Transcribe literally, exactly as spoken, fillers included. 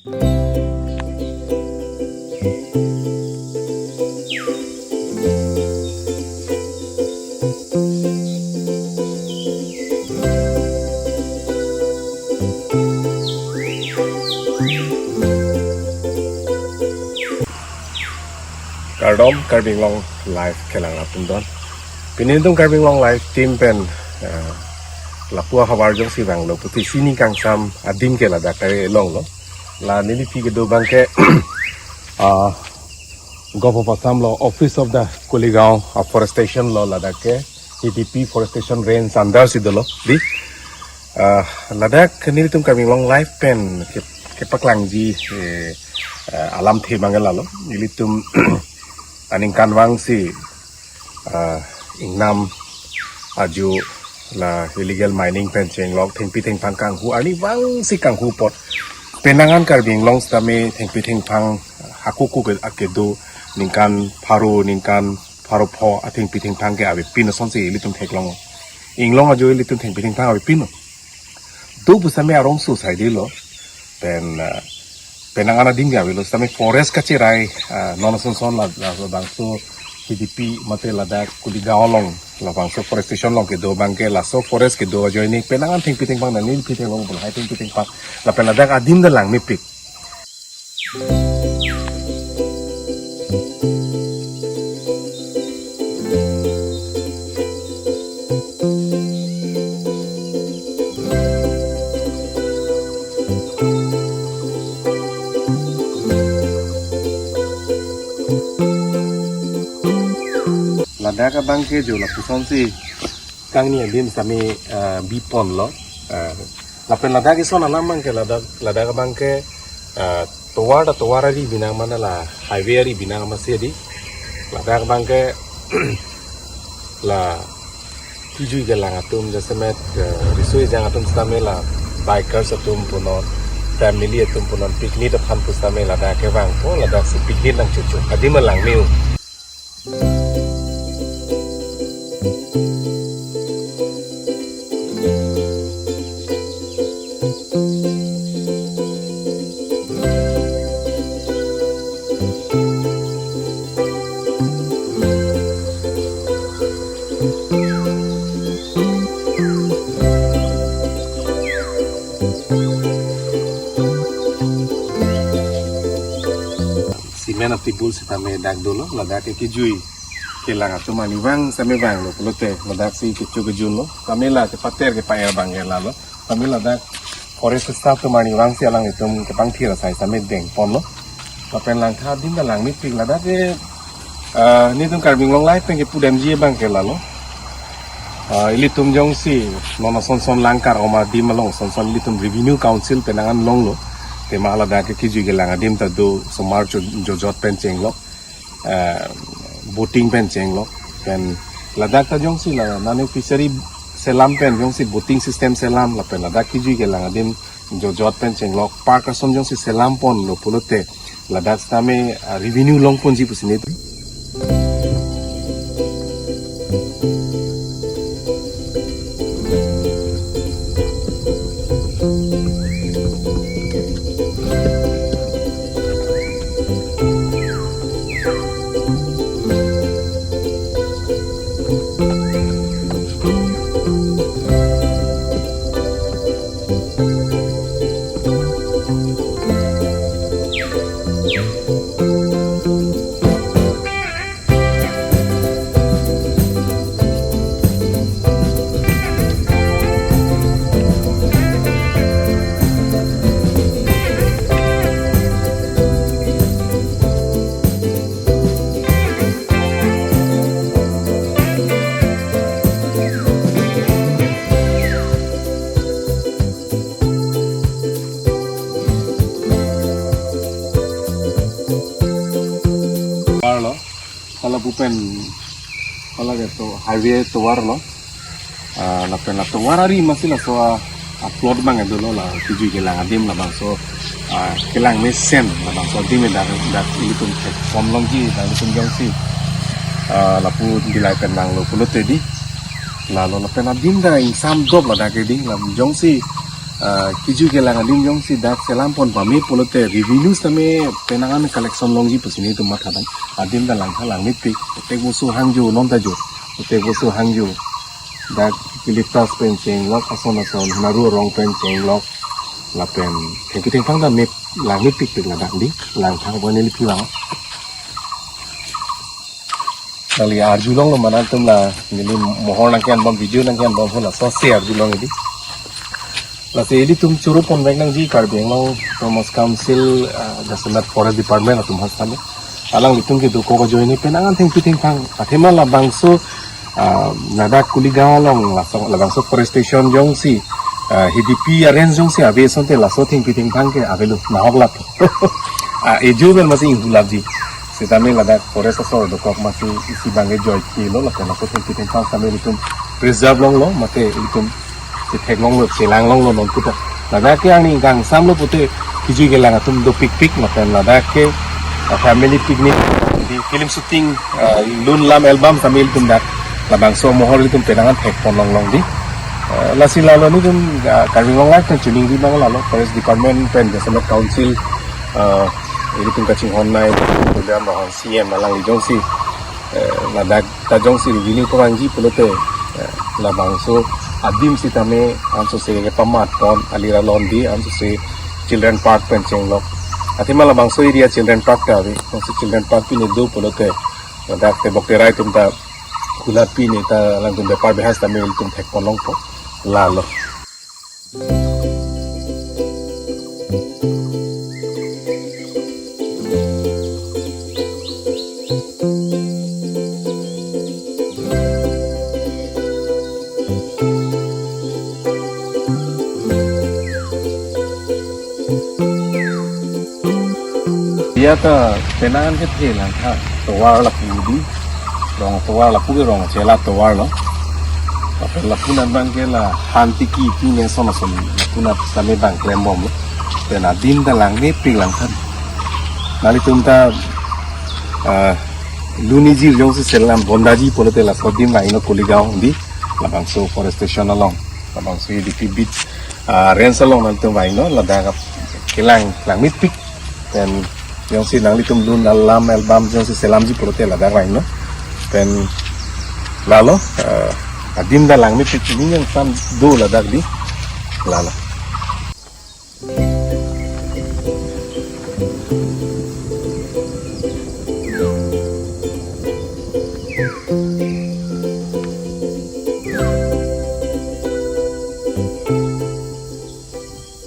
Kardom Karbi Anglong Live kelang atum don. Pini nelitum Karbi Anglong Live team pen, eh, lapu ahavar jongsi vanglo pusi isi ning kangsam adim ke ladak kelonglo. La neliphi kedo abangke, ah, Govt of Assam lo, Office of the Kuligaon Afforestation lo ladak ke, K T P Forestation Range under si dolo di. Ah, ladak nelitum Karbi Anglong Live pen ke, kepaklangji, eh, eh, alamthe abangke lalo. Nelitum aningkanvang si, ah, ingnam ajo la illegal mining pen chenglok thengpi thengphang kanghu arnivang si kanghu apot. Penang an Karbi Anglong sitame thengpi thengphang hako hako ke akedo ningkan pharo ningkan pharo pho athengpi thengphang ke avepin asonsi ilitum theklong. Inglong ajo ilitum thengpi thengphang avepin. Tu pusitame arongso saidi lo. Pen, ah, penang an adim ke avelo sitame forest kacherai, ah, non ason son la, la, labangso K T P mate ladak Kuligaon along labangso forestation along kedo abangke laso forest kedo ajoine penang an thengpi thengphang nani phi theklong bol hai thengpi thengphang lapen ladak adim ta langmepik. Ladak abangke jo lapusonsi kangni adim sitame, eh, biponlo. Eh, lapen ladak ison alam abangke ladak, ladak abangke, eh, tovar ta tovar ari binong mane la highway ari binong masi di. Ladak abangke la kijui kelang atum jasemet, eh, riso ejang atum sitame la bikers atum punon, family atum punon picnic aphan pusitame ladak kevangpo, ladaksi picnic nangchocho. Adim alang meu. Cement atibul sitame dak dolo, ladak ke kijui kelang atum arnivang sitame vanglo pulote ladaksi kecho kejunlo, sitame la kepater kepa-er abangke lalo, sitame ladak forest staff atum arnivang si alanglitum kepangthir asai sitame dengponlo. Lapen langtha adim ta langmepik ladak ke, ah, nelitum Karbi Anglong Live pen kepudamji abangke lalo. Ah, ilitum jongsi non ason son lang kar-om adim along ason son ilitum Revenue Council penang an longlo. Tema ladak ke kijui kelang adim ta do, osomar jo-, jojot pen chenglok. Ah, boating pen chenglok. Pen ladak ta jongsi la nane fishery selam pen jongsi boating system selam lapen ladak kijui kelang adim jojot pen chenglok park ason jongsi selamponlo pulote ladak sitame, ah, revenue longponji pusi nelitum. Tovar lo, hala pu pen, hala ke to highway tovar lo. Ah, lapen la tovar ari masi laso a, a plot abang dolo la kijui kelang adim labangso, ah, kelang mesen labangso adim dak dak ilitum check pon longji dak ilitum jongsi, ah, lapu bilai pen nanglo pulote di. Lalo lapen adim ta ingsam dop ladak ke di, la jongsi Ah, kejui kelang adim jongsi dak selam pon pame pulote revenue sitame penang an collection longji pusi nelitum matha dam. Adim ta langtha langmepik, puthek boso hangjo non ta jo. Puthek boso hangjo. Dak Eucalyptus pen chenglok, ason ason Naru arong pen chenglok. Lapen thengpi thengphang ta mep langmepikpik ladak di. Langtha pon neli pivang. Nangli arjulonglo mane nangtum la neli mohor nangke-en bom, video nangke-en bom, hala sose arjulong di. Lasi ilitum choro ponvek nangji Karbi Anglong Autonomous Council, ah, Jasemet Forest Department atum hastame. Alanglitum kedokok ajoine penang an thengpi thengphang. Athema labangso, ah, ladak Kuligaon along laso, labangso forestation jongsi, ah, H D P arrange jongsi ave asonte laso thengpi thengphang ke avelo nahok lap. Ah, ejo pen masi inghu lapji. Sitame ladak forest asor dokok masi isi bangke joike lo, lapen laso thengpi thengphang sitame ilitum preserve longlo, mate ilitum chetheklonglo, chelanglonglo non puta. Ladak ke angni ingkangsamlo pute kejui kelang atum dopikpik, lapen ladak ke, ah, family picnic, di film shooting, ah, lun lam album sitame ilitum dak labangso amohor ilitum penang an thek pon longlong di. Ah, lasi lalo nelitum, ah, Karbi Anglong Live pen choningri abang lalo, Forest Department pen Jasemet Council, ah, ilitum kachinghon nai, program rohon C M alangli jongsi, eh, ladak ta jongsi revenue kevangji pulote, eh, labangso adim sitame ansose kepamat pon, alira lon di ansose children park pen chenglok. Athema labangso area children park ta ave, ansose children park pine do pulote, ladak tebok terai atum ta kulat pine ta alangtum bepar behas sitame ilitum thek pon longpo. Lalo. Dia ta penang kethe langtha tovar lapu di. Rong tovar lapu ke rong chela tovar lo. Lapen lapu nat abangke la Hantiki pine ason ason lapu nat sitame bang klembomlo. Pen adim ta langmepik langtha. Nanglitum ta, ah, luniji jongsi selam bondaji pulote laso adim vangnon Kuligaon di. Labangso forestation along. Labangso H D P beat, ah, range along nangtum vangnon, ladak kelang langmepik. Pen jongsi nanglitum lun alam album jongsi selamji pulote ladak vangnon. Pen lalo, ah, adim ta langmepik, ning ingsam do ladak di. Lalo.